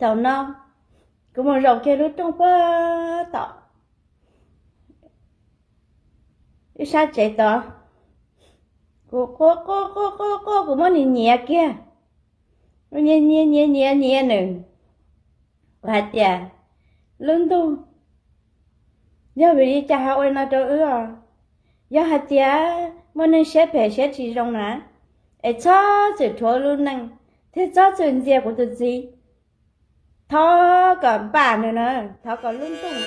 Thaum no kuv mus zaum kiag lub rooj puag tom ib sab tsev tod, kuv quaj quaj quaj quaj quaj, kuv muab nws nyiav kiag, nyiav nyiav nyiav nyiav nyiav nws. Kuv hais tias, lub ntuj, yog vim li cas ho ua li no rau wb os? Yog hais tias muaj neeg siab phem siab tsis zoo na, es txhob txwm rhuav lub neej thiab txhob txwm ntxias kuv tus txiv. Thov kom npaj nws na, thov kom lub ntuj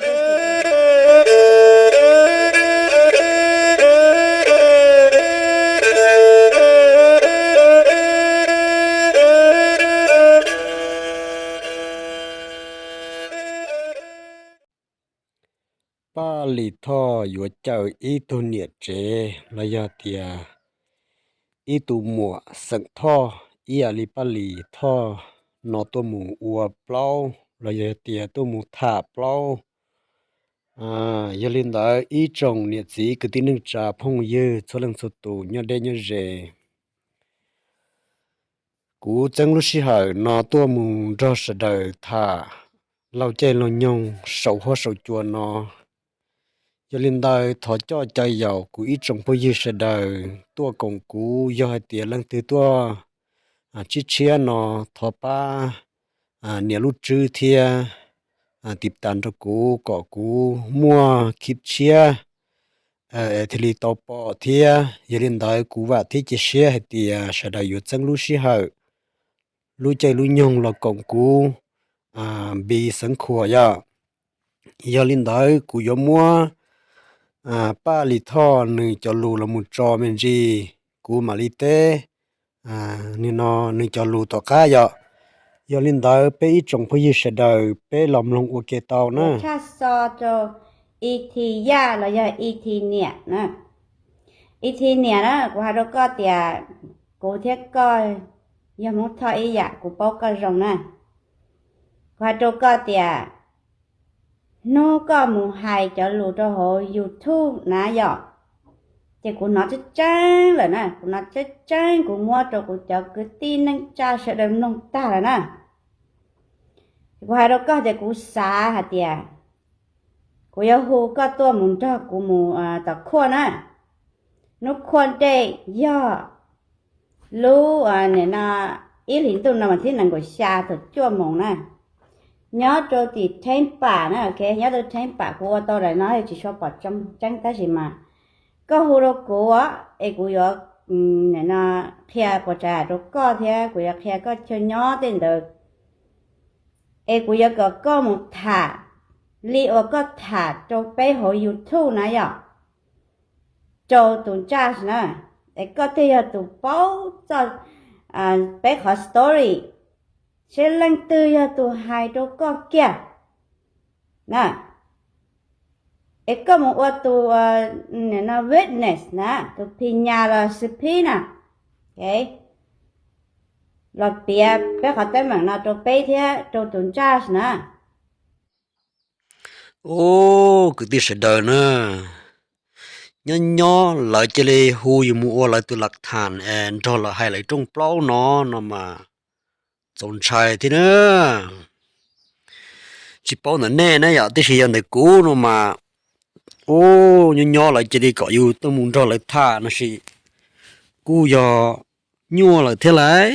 Paj Lis Thoj yuav caw ib tug niam tsev los yog tias ib tug muam xeem Thoj ib yam li Paj Lis Thoj no tuaj mus ua plaub los yog tias tuaj mus tham plaub. Yog li ntawd ib tsoom niam txiv kwv tij neej tsa phooj ywg txhua leej txhua tus nyob deb nyob ze, kuv txeeb lub sij hawm no tuaj mus nrog sawv daws tham laug caij laug nyoog saum huab saum cua no. Yog li ntawd thov coj caw yaum kuv ib tsoom phooj ywg sawv daws tuaj koom kuv, yog hais tias leej twg tuaj tshiab tshiab no thov pab nias lub tswb thiab tiv tas rau kuv kom kuv muaj khib tshiab es thiaj li tau pom thiab. Yog li ntawd kuv vam thiab cia siab hais tias sawv daws yuav txeeb lub sij hawm, lub caij lub nyoog los koom kuv npi xeev khuam yom. Yog li ntawd kuv yuav muab Paj Lis Thoj nws cov lus los mus tso me ntsis, kuv mam li teb nim no nws cov lus tom qab yom. Yog li ntawd peb ib tsoom phooj ywg sawv daws peb los mloog ua ke tau na. Tshaj xo rau E T Yaj los yog E T Niam na. E T Niam na, kuv hais rau koj tias kuv thiab koj yog Hmoob Thoj ib yam, kuv paub koj zoo na. Kuv hais rau koj tias hnub koj mus hais cov lus rau hauv YouTube na yom, ces kuv hnov tseeb tseeb lawm na, kuv hnov tseeb tseeb, kuv muab rau kuv cov kwv tij neej tsa sawv daws mloog tag lawm na. Kuv hais rau koj tias kuv xav hais tias kuv yuav hu koj tuaj mus nrog kuv mus tom khuaj na. Hnub khuaj dej yog lub nim no ib hlis ntuj no mas thib nees nkaum xya thaum cuaj moos na, nyob rau tim Theeb Pam na, nyob rau Theeb Pam, kuv ua tau daim no tsis tshua pom tseeb tab sis mas koj hu rau kuv es kuv yuav nim no qhia puas tsav yam rau koj thiab kuv yuav qhia koj chaw nyob tej ntawd, es kuv yuav kom koj mus tham li uas koj tham rau peb hauv YouTube na yom, rau tus ntsaj na, es koj thiaj yog tus paub txog peb qhov story, seb leej twg yog tus hais rau koj kiag na. Es koj mus ua tus witness na, tus phis nyas los xwb phib na, los piav peb qhov teeb meem no rau peb thiab rau tus ntsaj na. Ub, kwv tij sawv daws na, nyob nyob lawv cia li hu yus mus ua lawv tus lav tham es nrog lawv hais lawv rooj plaub no, no mas txaus ntshai thiab na. Tsis paub ntawm nej na yom, tiam sis yog ntawm kuv no mas, ub, nyob nyob lawv cia li kom yus tuaj mus nrog lawv tham no sis kuj yog nyuaj lawm thiab lauj.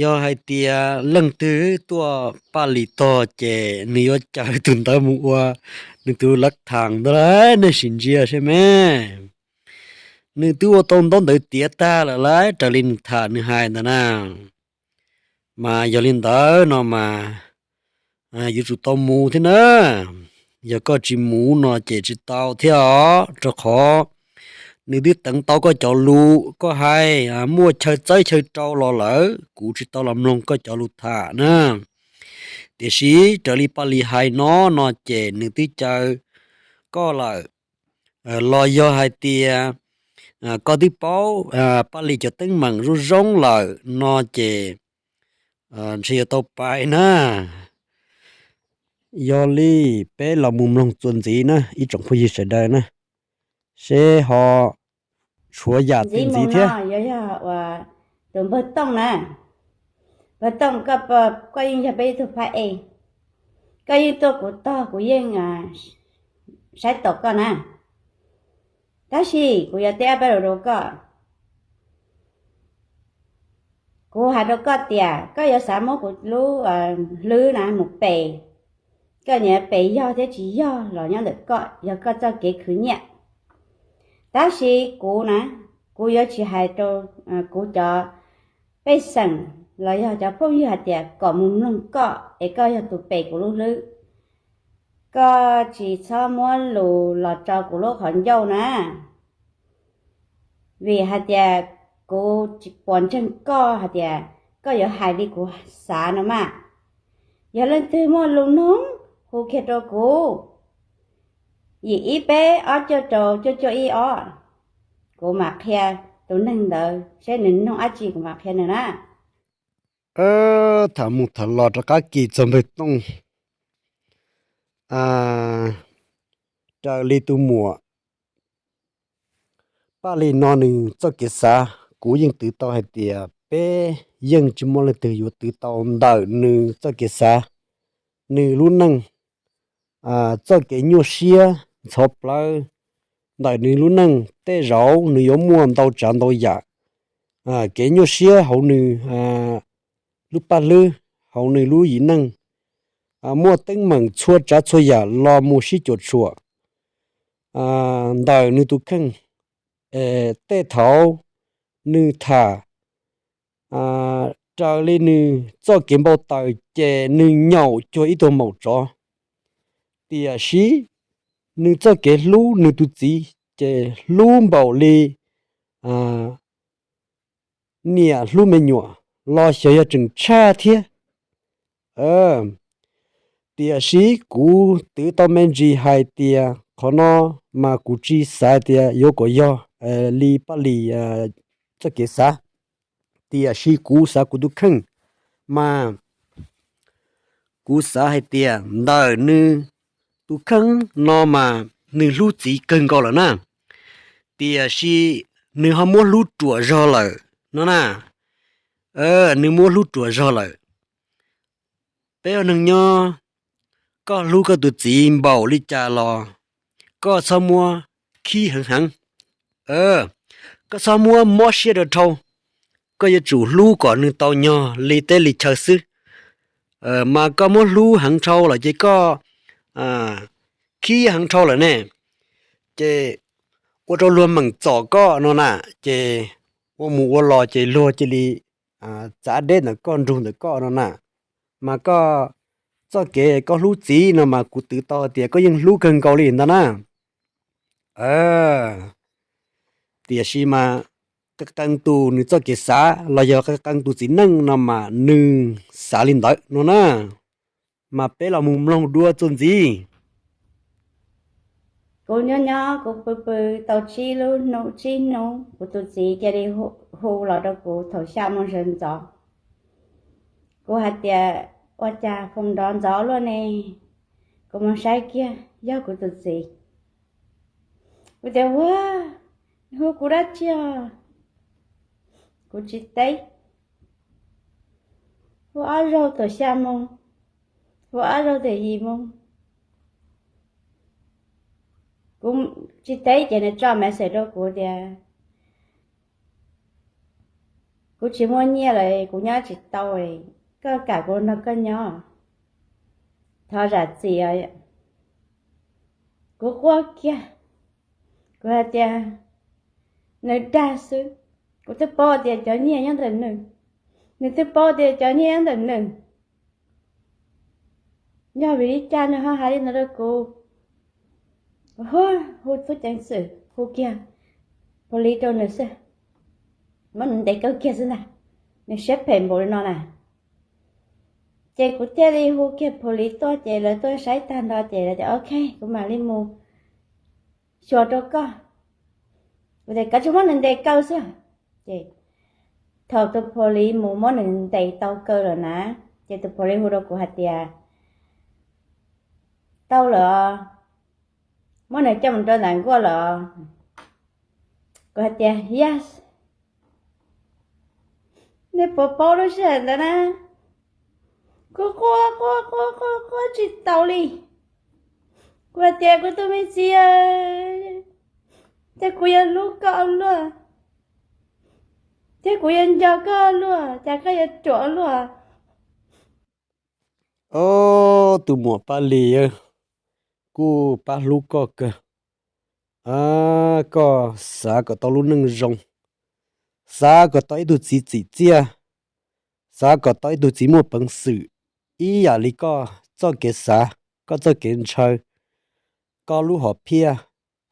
Yog hais tias leej twg tuaj Paj Lis Tog ces nws yuav caw tus ntawd mus ua nws tus lav tham ntawd lauj, nej sim ntsia seb me. Nws twb ua tau ntaub ntawv tiav tag lawm lauj, raws li nws tham nws hais ntawd na. Mas yog li ntawd no mas yuav tsum tau mus thiab na. Yog koj tsis mus no ces tsis tau thiab os, rau qhov nws twb teev tau koj cov lus, koj hais muaj chaw txawb chaw rau los lawm, kuv tsis tau los mloog koj cov lus tham na. Tiam sis raws li Paj Lis hais no, no ces nws twb caw koj lawm, los yog hais tias koj twb paub Paj Lis cov teeb meem zoo zoo lawm no ces ntshe yuav tau pais na. Yog li peb los mus mloog txuas ntxiv na ib tsoom phooj ywg sawv daws na, seb ho tshuav yam twg ntxiv thiab. Yuav yog ua tus npawg Tooj na, npawg Tooj, koj yeej yog peb ib tug phab ej, koj yeej tuaj kuv tog kuv yeej saib taus koj na. Tab sis kuv yuav teb ob peb lo rau koj. Kuv hais rau koj tias koj yuav xav muab kuv lub hlwb na mus pes, koj niam pes yog thiab tsis yog los nyob ntawm koj, yog koj txoj kev khwv nyiaj. Tab sis kuv na, kuv yuav tsis hais rau kuv cov pej xeem los yog cov phooj ywg hais tias kom mus mloog koj es koj yog tus pes kuv lub hlwb. Koj tsis txhob muab lus los rau kuv lub qhov ncauj na. Vim hais tias kuv tsis pom ntseeg koj hais tias koj yuav hais li kuv xav no mas. Yog leej twg muaj lus noog, hu kiag rau kuv, yim ib peb ob cuaj rau cuaj cuaj ib ob, kuv mam qhia tus neeg ntawd seb nws noog dab tsi kuv mam qhia nws na. Tham mus tham los rov qab kis txog npawg Tooj. Raws li tus muam Paj Lis no nws txoj kev xav, kuv yeej twv tau hais tias peb yeej tsis muaj leej twg yuav twv tau ntawm nws txoj kev xav. Nws lub neej, txoj kev nyuaj siab ntxhov plawv ntawm nws lub neej, tej zaum nws yuav muaj ntau tsav ntau yam, kev nyuaj siab hauv nws lub paj hlwb, hauv nws lub yim neej, muaj teeb meem txhua tsav txhua yam los mus sib cuam tshuam ntawm nws tus kheej. Tej thaum nws tham raws li nws txoj kev npau taws ces nws nyaum cuag ib tug maum tsov. Tiam sis nws txoj kev hlub nws tus txiv ces hlub npaum li niam hlub me nyuam los xyov yog tseem tshaj thiab. Tiam sis kuv twv tau me ntsis hais tias qhov no mas kuv tsis xav tias yuav kom yog li Paj Lis txoj kev xav. Tiam sis kuv xav kuv tus kheej mas kuv xav hais tias ntawm nws tus kheej no mas nws hlub txiv kawg nkaus lawm na. Tiam sis nws ho muab hlub ruam zog lawm no na. Nws muab hlub ruam zog lawm. Peb ua neeg nyob, koj hlub koj tus txiv npaum li cas los koj txhob muab khib heev heev. Koj txhob muab mob siab rau dhau. Koj yuav tsum hlub kom nws tau nyog li teb li chaw xwb. Mas koj muab hlub heev dhau lawm ces koj khib heev dhau lawm ne, ces ua rau luag meem txom koj no na, ces ua mus ua los ces luag cia li txav deb ntawm koj nrug ntawm koj no na. Mas koj txoj kev koj hlub txiv no mas kuv twv tau tias koj yeej hlub kawg nkaus li ntag na. Tiam sis mas qee qee tus nws txoj kev xav los yog qee qee tus txiv neej no mas nws xav li ntawd no na. Mas peb los mus mloog dua txuas ntxiv. Kuv nyob nyob kuv pw pw tau tsib lub hnub tsib hnub kuv tus txiv cia li hu los rau kuv thaum xya moo sawv ntxov. Kuv hais tias, ua cas foom nrov ntxov luaj ne? Kuv mus saib kiag yog kuv tus txiv. Kuv tias, ua, hu kuv dab tsi os? Kuv tsis teb. Hu ob zaug thaum xya moo, hu ob zaug thaum yim moo. Kuv tsis teb ces nws tso message rau kuv tias, kuv tsis muaj nyiaj lawm, kuv nyob tsis tau, koj kam kuv nrog koj nyob, thov zam txim. Kuv quaj kiag, kuv hais tias, nws dag xwb, kuv twb paub tias cov nyiaj nyob ntawm nws, nws twb paub tias cov nyiaj nyob ntawm nws. Yog vim li cas nws ho hais li ntawd rau kuv? Hu, hu tub ceev xwm, hu kiag police rau nws xwb, muab nws ntes kaw kiag xwb ntag, nws siab phem npaum li no na. Ces kuv thiaj li hu kiag police tuaj ces lawv tuaj saib tag nrho ces lawv tias ok, kuv mam li mus xyuas rau koj. Kuv tias koj tsuas muab nws ntes kaw xwb. Ces thaum tus police mus muab nws ntes tau kaw lawm na, ces tus police hu rau kuv hais tias, tau lawm, muab nws coj mus rau ntawm nkuaj lawm. Kuv hais tias yes. Nej puas paub lub sij hawm ntawd na? Kuv quaj quaj quaj quaj quaj tsis taus li. Kuv hais tias kuv tus me txiv, ces kuv yuav hlub koj ua luaj, thiab kuv yuav nco koj ua luaj, cas koj yuav ruam ua luaj. Ob, tus muam Paj Lis, kuv pab hlub koj kawg. Koj xav kom tau lub neej zoo, xav kom tau ib tug txiv txim txiaj, xav kom tau ib tug txiv muaj peev xwm ib yam li koj txoj kev xav, koj txoj kev ntshaw, koj lub hom phiaj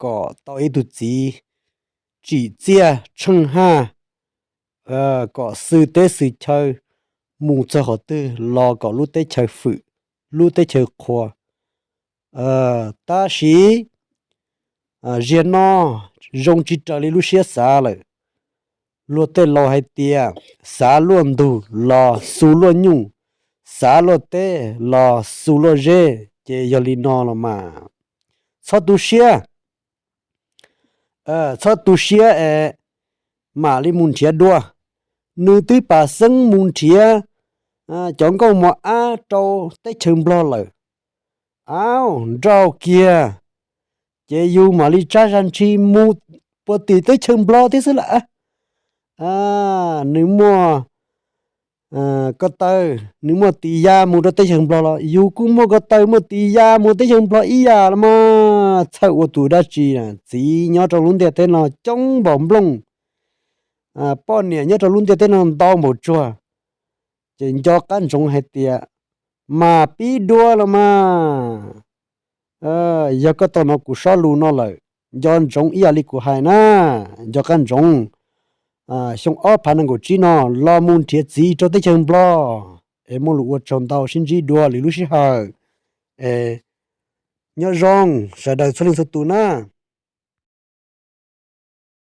kom tau ib tug txiv tsim txiaj tsheej haj, kom xwm teb xwm chaw mus txog qhov twg los kom lub teb chaws fwm, lub teb chaws qhuas. Tab sis ziag no zoo tsis raws li lub siab xav lawm. Luag tej laus hais tias xav luaj ntug los xu luaj nyuj, xav luaj teb los xu luaj zeb, ces yog li no los mas txhob tu siab. Txhob tu siab es mam li mus nrhiav dua. Nws twb pam xeeb mus nrhiav cov nkauj mos ab rau teb chaws Nplog lawm. Au, nrauj kiag, ces yus mam li tsab zag ntshis mus puag tim teb chaws Nplog thiab xwb lawm. Nws muaj ko taw, nws muaj tis ya mus rau teb chaws Nplog los yus kuj muaj ko taw muaj tis ya mus teb chaws Nplog ib yam los mas. Txhawj ua tus dab tsi, txiv nyob rau lub ntiaj teb no coob npaum nplooj, poj niam nyob rau lub ntiaj teb no ntau npaum tsuag. Ces nco qab ntsoov hais tias mas pib dua los mas. Yog koj tau hnov kuv sob lus no lawm, nco ntsoov ib yam li kuv hais na, nco qab ntsoov. Xyoo ob phav nees nkaum tsib no los mus nrhiav txiv rau teb chaws Nplog, es muaj lus ua tsaug ntau, sib ntsib dua lwm lub sij hawm. Es nyob zoo sawv daws txhua leej txhua tus na.